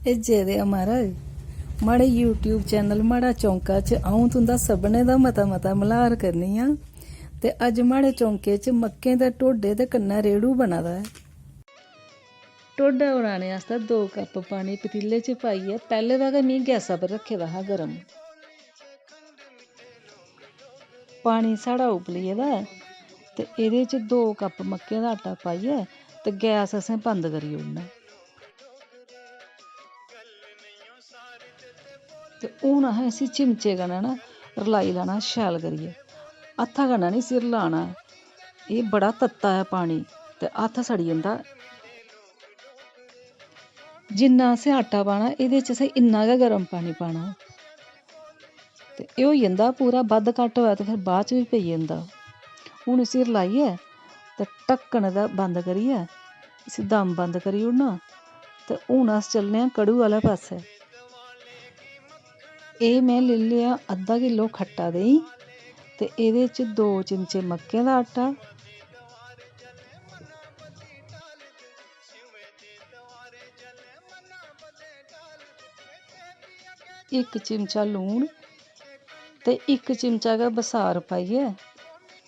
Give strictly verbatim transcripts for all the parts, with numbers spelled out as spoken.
एह् जय देआ महाराज, माड़े YouTube चैनल माड़ा चौंका च अ'ऊं तुं'दा सभनें दा मता मता मल्हार करनी आं। ते अज्ज माड़े चौंके च मक्कें दे ढोडे ते कन्नै रेड़ू बना दा ऐ। ढोडा बनाने आस्तै दो कप पानी पतीले च पाइयै पैह्ले दा गै में गैसा पर रक्खे दा हा गर्म। पानी साढ़ा उबली गेदा ऐ ते एह्दे च दो कप मक्कें दा आटा पाइयै ते गैस असें बंद करी ओड़ना। ते हून असें इसी चिमचे कन्नै ना रलाई लैना शैल करियै, हत्था कन्नै निं इसी रलाना। एह् बड़ा तत्ता ऐ पानी ते हत्थ सड़ी जंदा। जिन्ना असें आटा पाना, एह्दे च असें इन्ना गै गर्म पानी पाना। ते एह् होई जंदा पूरा, बद्ध घट्ट होऐ ते फिर बाद च बी पेई जंदा। हून इसी रलाइयै ते ढक्कन दा बंद करियै इसी दम बंद करी ओड़ना। ते हून अस चलने आं कड़ू आह्लै पास्सै। एह् में लेई लेआ अद्धा किलो खट्टा देहीं ते एह्दे च दो चिमचे मक्कें दा आटा, इक चिमचा लून ते इक चिमचा गै बसार पाइयै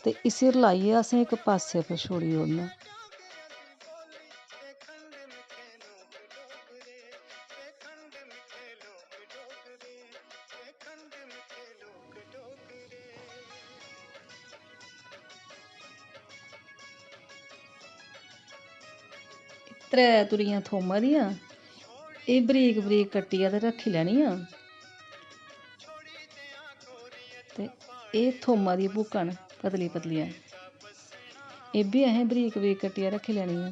ते इसी रलाइयै असें इक पास्सै पर छोड़ी ओड़ना। त्रै तुरियां थोमा दियां, एह् बरीक बरीक कट्टियै ते रक्खी लैनियां। ते एह् थोमा दियां भूकां न पतली पतलियां, एह् बी असें बरीक बरीक कट्टियै रक्खी लैनियां।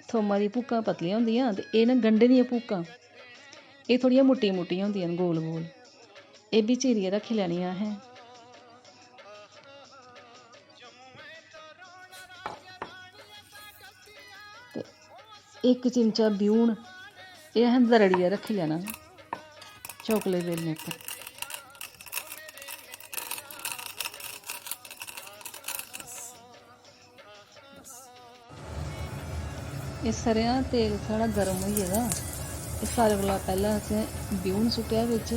थोमा दियां भूकां पतलियां होंदियां ते एह् न गंढे दियां भूकां, एह् थोह्ड़ियां मुट्टियां मुट्टियां होंदियां न, गोल गोल। एह् बी चीरियै रक्खी लैनियां असें। ते इक चिमचा ब्यून, एह् असें दरड़ियै रक्खी लैना चकले बेलने उप्पर। एह् सरेआं दा तेल साढ़ा गर्म होई गेदा। एह् सारे कोला पैह्लें असें ब्यून सुट्टेआ बिच,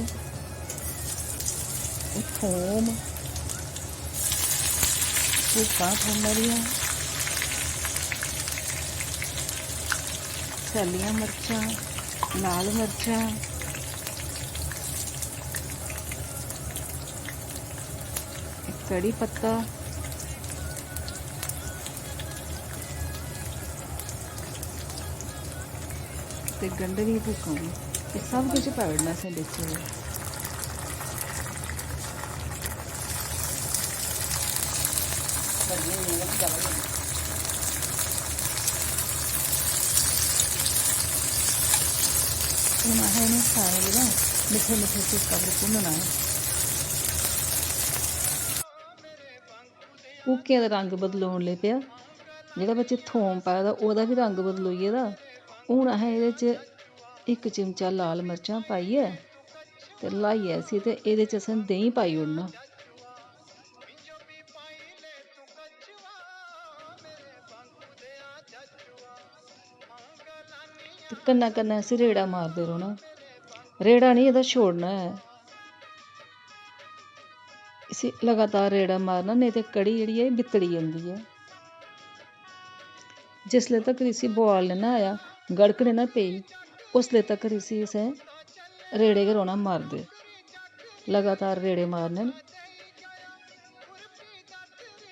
एह् थोम, भुक्कां थोमै दियां, सैल्लियां मर्चां, लाल मर्चां, कड़ी पत्ता ते गंढे दियां भुक्कां बी, एह् सब किश पाई ओड़ना असें बिच। हून असें इ'नें सारें गी ना मिट्ठे मिट्ठे सेका पर भुन्नना ऐ। भुक्कें दा रंग बदलोन लगी पेआ। जेह्ड़ा बिच थोम पाए दा, ओह्दा बी रंग बदलोई गेदा। हून असें एह्दे च इक चिमचा लाल मर्चां पाइयै ते ल्हाइयै इसी, ते एह्दे च असें देहीं पाई ओड़ना। ते कन्नै कन्नै इसी रेड़ा मारदे रौह्ना। रेड़ा निं एह्दा छोड़ना ऐ, इसी लगातार रेड़ा मारना, नेईं ते कढ़ी जेह्ड़ी ऐ, एह् बितड़ी जंदी ऐ। जिसले तक्कर इसी बुआल निं ना आया, गड़क निं ना पेई, उसले तक्कर इसी असें रेड़े गै रौह्ना मारदे, लगातार रेड़े मारने न।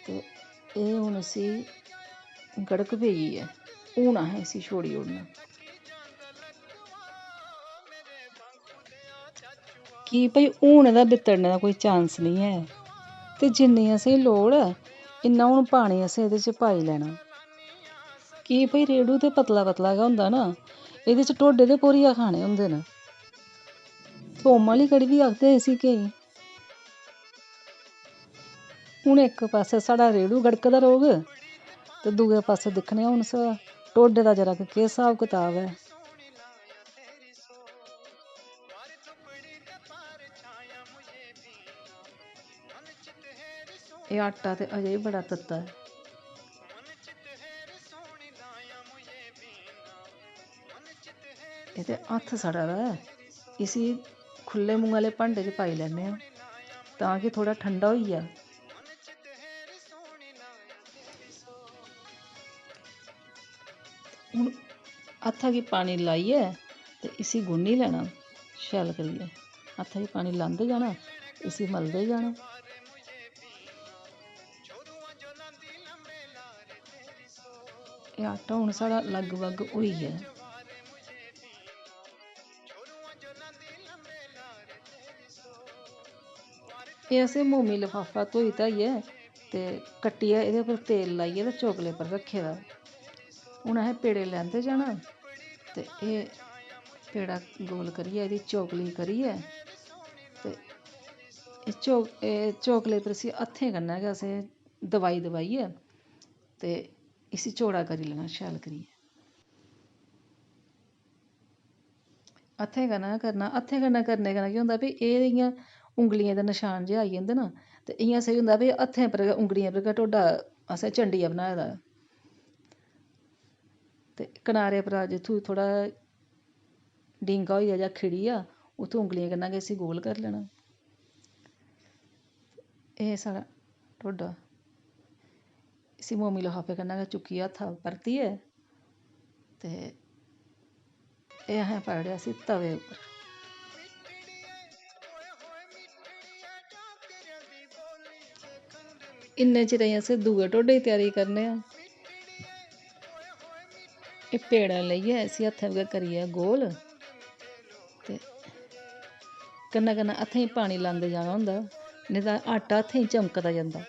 ते एह् हून इसी गड़क पेई गेई ऐ, हून असें इसी छोड़ी ओड़ना। की भई हून एह्दा बितड़ने दा कोई चांस निं ऐ, ते जिन्नी असेंगी लोड़ ऐ, इन्ना हून पानी असें एह्दे च पाई लैना। की भई रेड़ू ते पतला पतला गै होंदा ना, एह्दे च ढोडे ते भोरियै खाने होंदे न। थोम आह्ली कढ़ी बी आखदे इसी केईं। हून इक पासै साढ़ा रेड़ू गड़कदा रौह्ग ते दूए पासै दिक्खने आं हून स-, ढोडे दा जरा केह् स्हाब कताब ऐ। एह् आटा ते अजें बी बड़ा तत्ता ऐ। ते हत्थ सड़ा दा ऐ, इसी खु'ल्ले मुंहै आह्ले भांडे च पाई लैन्ने आं, तां कि थोह्ड़ा ठंडा होई जा। हून हत्था गी पानी लाइयै ते इसी गुन्नी लैना शैल करियै। हत्था गी पानी लांदे जाना, इसी मलदे जाना। एह् आटा हून साढ़ा लगभग होई गेआ। एह् असें मोमी लफाफा धोई धाइयै ते कट्टियै एह्दे उप्पर तेल लाइयै ते चकले पर रक्खे दा। हून असें पेड़े लैंदे जाना ते एह् पेड़ा गोल करियै एह्दी चकली करियै ते एह् चो-, एह् चकले पर इसी हत्थें कन्नै गै असें दबाई दबाइयै ते इसी चौड़ा करी लैना शैल करियै। हत्थें कन्नै गै करना। हत्थें कन्नै करने कन्नै केह् होंदा, भई एह् इ'यां उंगलियें दे नशान जे आई जंदे ना, ते इ'यां सेही होंदा भई हत्थें पर गै, उंगलियें पर गै ढोडा असें चंडियै बनाए दा ऐ। ते कनारे परा जित्थूं थोह्ड़ा डींगा होई जा जां खिड़ी जा, उत्थूं उंगलियें कन्नै गै इसी गोल करी लैना। एह् साढ़ा ढोडा, इसी मोमी लफाफे कन्नै गै चुक्कियै हत्था परतियै ते एह् असें पाई ओड़ेआ इसी तवे उप्पर। इन्ने चिरें अस दूए ढोडे दी त्यारी करने आं। एह् पेड़ा लेइयै इसी हत्थै उप्पर करियै गोल ते कन्नै कन्नै हत्थें गी पानी लांदे जाना होंदा, नेईं तां आटा हत्थें गी चमकदा जंदा।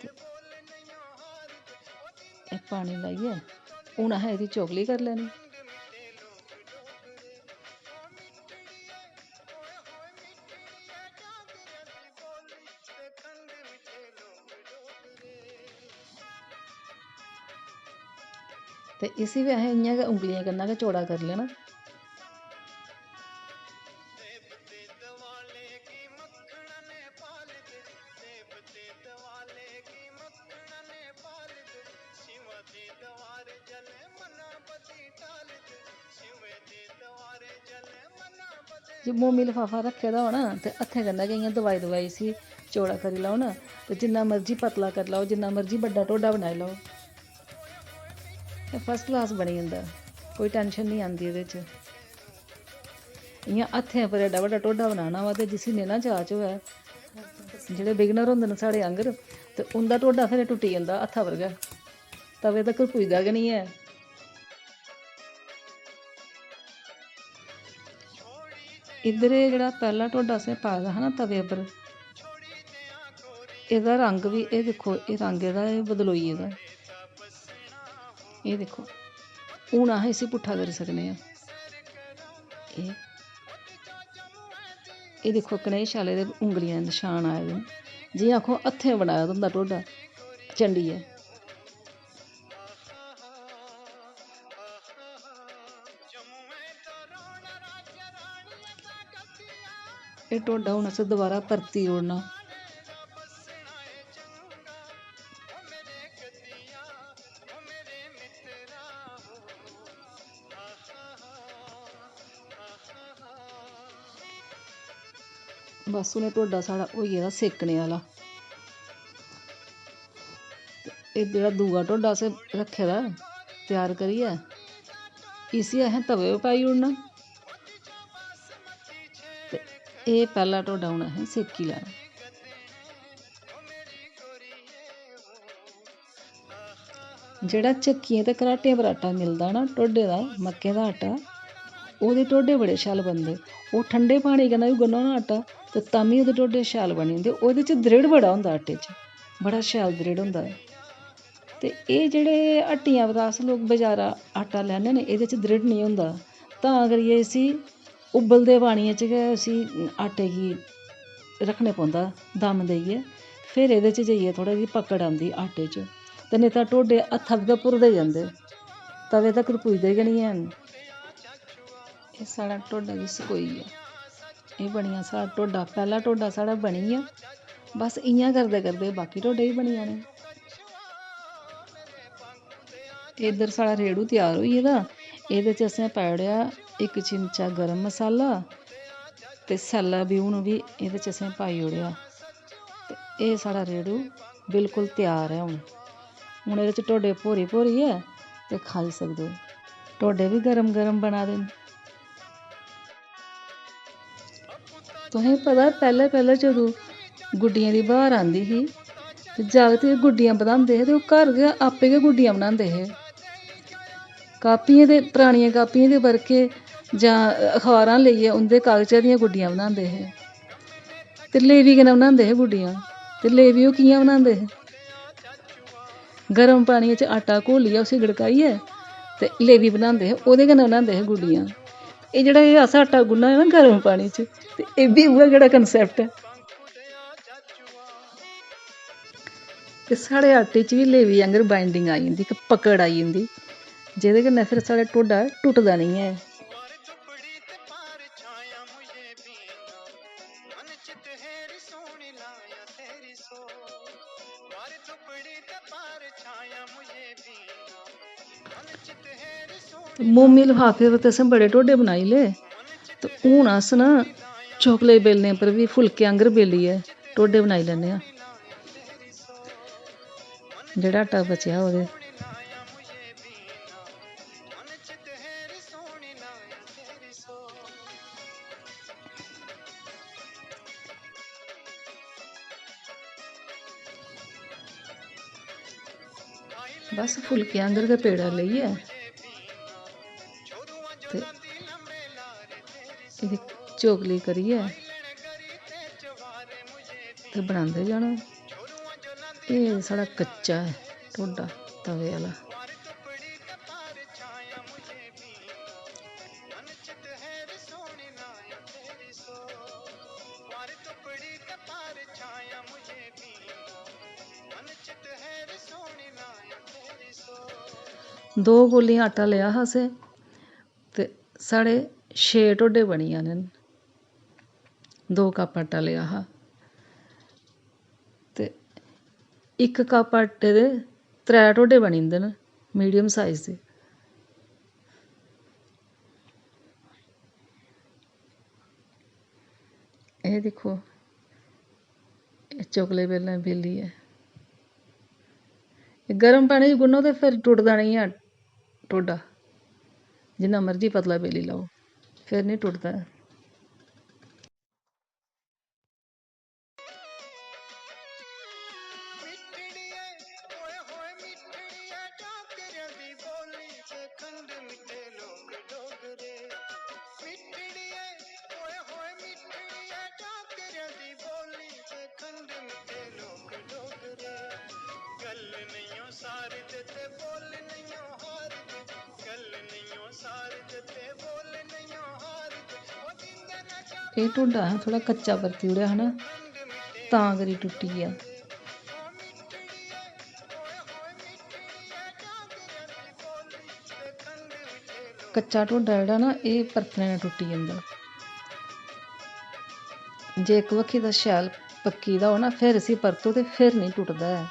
ते एह् पानी लाइयै हून असें एह्दी चोकली करी लैनी। ते इसी बी असें इ'यां गै उंगलियें कन्नै गै चौड़ा करी लैना। जे मोमी लफाफा रक्खे दा होऐ ना ते हत्थें कन्नै गै इ'यां दबाई दबाई इसी चौड़ा करी लैओ ना, ते जिन्ना मर्जी पतला करी लैओ, जिन्ना मर्जी बड्डा ढोडा बनाई लैओ, ते first class बनी जंदा, कोई tension निं आंदी एह्दे च। इ'यां हत्थें पर एड्डा बड्डा ढोडा बनाना होऐ ते जिसी नेईं ना जाच होऐ, जेह्ड़े beginner होंदे न साढ़े आंह्गर, ते उं'दा ढोडा फिर टुट्टी जंदा हत्था पर गै, तवे तक्कर पुजदा गै निं ऐ। इद्धर एह् जेह्ड़ा पैह्ला ढोडा असें पाए दा हा ना तवे उप्पर, एह्दा रंग बी, एह् दिक्खो, एह् रंग एह्दा एह् बदलोई गेदा। एह् दिक्खो, हून अस इसी पुट्ठा करी सकने आं। एह्, एह् दिक्खो, कनेह् शैल एह्दे उंगलियें दे नशान आए दे न, जि'यां आखो हत्थें बनाए दा होंदा ढोडा चंडियै। एह् ढोडा हून असें दोबारा परती ओड़ना। बस हून एह् ढोडा साढ़ा होई गेदा सेकने आह्ला। ते एह् जेह्ड़ा दूआ ढोडा असें रक्खे दा ऐ त्यार करियै, इसी असें तवे पर पाई ओड़ना। ते एह् पैह्ला ढोडा हून असें सेकी लैना। जेह्ड़ा चक्कियें ते घराटें पर आटा मिलदा ना ढोडे दा, मक्कें दा आटा, ओह्दे ढोडे बड़े शैल बनदे। ओह् ठंडे पानी कन्नै बी गुन्नो ना आटा, ते तां बी ओह्दे ढोडे शैल बनी जंदे। ओह्दे च दृढ़ बड़ा होंदा आटे च, बड़ा शैल दृढ़ होंदा ऐ। ते एह् जेह्ड़े हट्टियां पर अस लोक बजारा आटा लैन्ने न, एह्दे च दृढ़ निं होंदा, तां करियै इसी उब्बलदे पानियै च गै उसी आटे गी रक्खने पौंदा दम देइयै, फिर एह्दे च जाइयै थोह्ड़ी जेही पकड़ आंदी आटे च, ते नेईं तां ढोडे हत्था पर गै भुरदे जंदे, तवे तक्कर पुजदे गै निं हैन। एह् साढ़ा ढोडा बी सकोई गेआ। एह् बनी गेआ साढ़ा ढोडा, पैह्ला ढोडा साढ़ा बनी गेआ। बस इ'यां करदे करदे बाकी ढोडे बी बनी जाने। इद्धर साढ़ा रेड़ू त्यार होई गेदा। एह्दे च असें पाई ओड़ेआ इक चिमचा गर्म मसाला ते सैल्ला ब्यून बी एह्दे च असें पाई ओड़ेआ। ते एह् साढ़ा रेड़ू बिल्कुल त्यार ऐ। हून, हून एह्दे च ढोडे भोरी भोरियै ते खाई सकदे ओ। ढोडे बी गर्म गर्म बना दे न। तुसेंगी पता ऐ, पैह्लें पैह्लें जदूं गुड्डियें दी ब्हार आंदी ही ते जागत एह् गुड्डियां बनांदे हे ते ओह् घर गै, आपे गै गुड्डियां बनांदे हे। कापियें दे, परानियें कापियें दे बरके जां अखबारां लेइयै उं'दे कागज़ै दियां गुड्डियां बनांदे हे। ते लेवी कन्नै बनांदे हे गुड्डियां। ते लेवी ओह् कि'यां बनांदे हे? गर्म पानियै च आटा घोलियै उसी गड़काइयै ते लेवी बनांदे हे, ओह्दे कन्नै बनांदे हे गुड्डियां। एह् जेह्ड़ा एह् अस आटा गुन्ना दे ना गर्म पानी च, ते एह् बी उ'ऐ जेह्ड़ा concept ऐ। ते साढ़े आटे च बी लेवी आंगर binding आई जंदी, इक पकड़ आई जंदी, जेह्दे कन्नै फिर साढ़ा ढोडा टुटदा निं ऐ। ते मोमी लफाफे पर ते असें बड़े ढोडे बनाई ले। ते हून अस ना चोकले बेलने पर बी फुलके आंगर बेलियै ढोडे बनाई लैन्ने आं। जेह्ड़ा आटा बचेआ ओह्दे। बस फुलके आंगर गै पेड़ा लेइयै ते एह्दी चोकली करियै ते बनांदे जाना। एह् साढ़ा कच्चा ऐ ढोडा तवे आह्ला। दो कोलियां आटा लेआ हा असें ते साढ़े छे ढोडे बनी जाने न। दो कप आटा लेआ हा ते इक कप आटे दे त्रै ढोडे बनी जंदे न, medium size दे। एह् दिक्खो, एह् चकले बेलना बेली ऐ। एह् गर्म पानी च गुन्नो ते फिर टुटदा निं ऐ ढोडा, जिन्ना मर्जी पतला बेली लैओ, फिर निं टुटदा ऐ। एह् ढोडा असें थोह्ड़ा कच्चा परती ओड़ेआ हा ना, तां करी टुट्टी गेआ। कच्चा ढोडा जेह्ड़ा ना, एह् परतने नै टुट्टी जंदा। जे इक बक्खी दा शैल पक्की दा होऐ ना, फिर इसी परतो ते फिर निं टुटदा ऐ।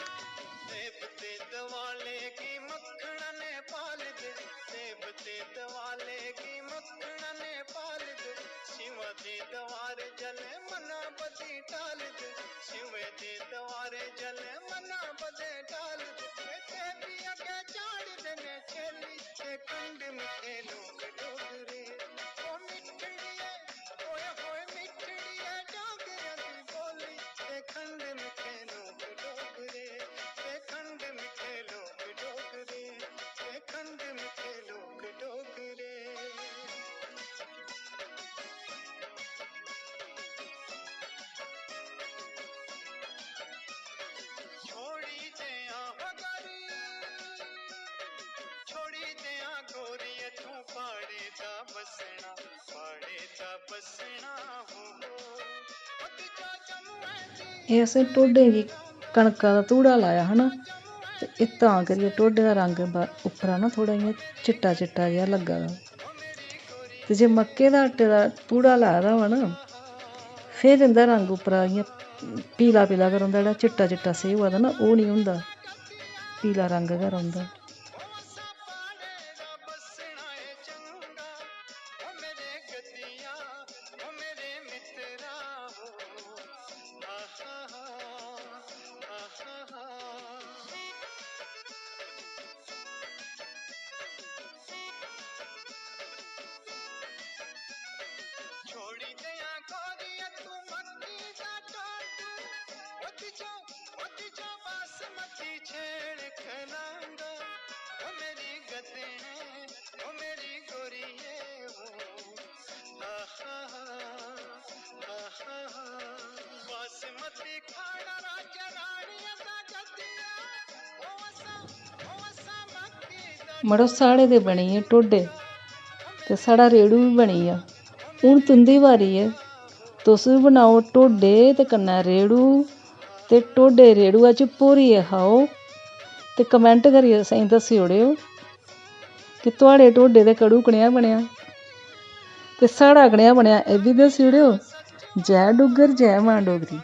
एह् असें ढोडें गी कनका दा धूड़ा लाया हा ना, ते एह् तां करियै ढोडें दा रंग ब-, उप्परा ना थोह्ड़ा इ'यां चिट्टा चिट्टा जेहा लग्गा दा। ते जे मक्कें दे आटे दा धूड़ा लाए दा होऐ ना, फिर इं'दा रंग उप्परा इ'यां पीला पीला गै रौंह्दा, जेह्ड़ा चिट्टा चिट्टा सेही होआ दा ना, ओह् निं होंदा, पीला रंग गै रौंह्दा। मड़ो, साढ़े ते बनी गे ढोडे ते साढ़ा रेड़ू बी बनी गेआ। हून तुं'दी बारी ऐ, तुस बी बनाओ ढोडे ते कन्नै रेड़ू। ते ढोडे रेड़ुआ च भोरियै खाओ ते comment करियै असेंगी दस्सी ओड़ेओ कि थुआढ़े ढोडे ते कड़ू कनेहा बनेआ ते साढ़ा कनेहा बनेआ, एह् बी दस्सी ओड़ेओ। जै डुग्गर, जै मां डोगरी।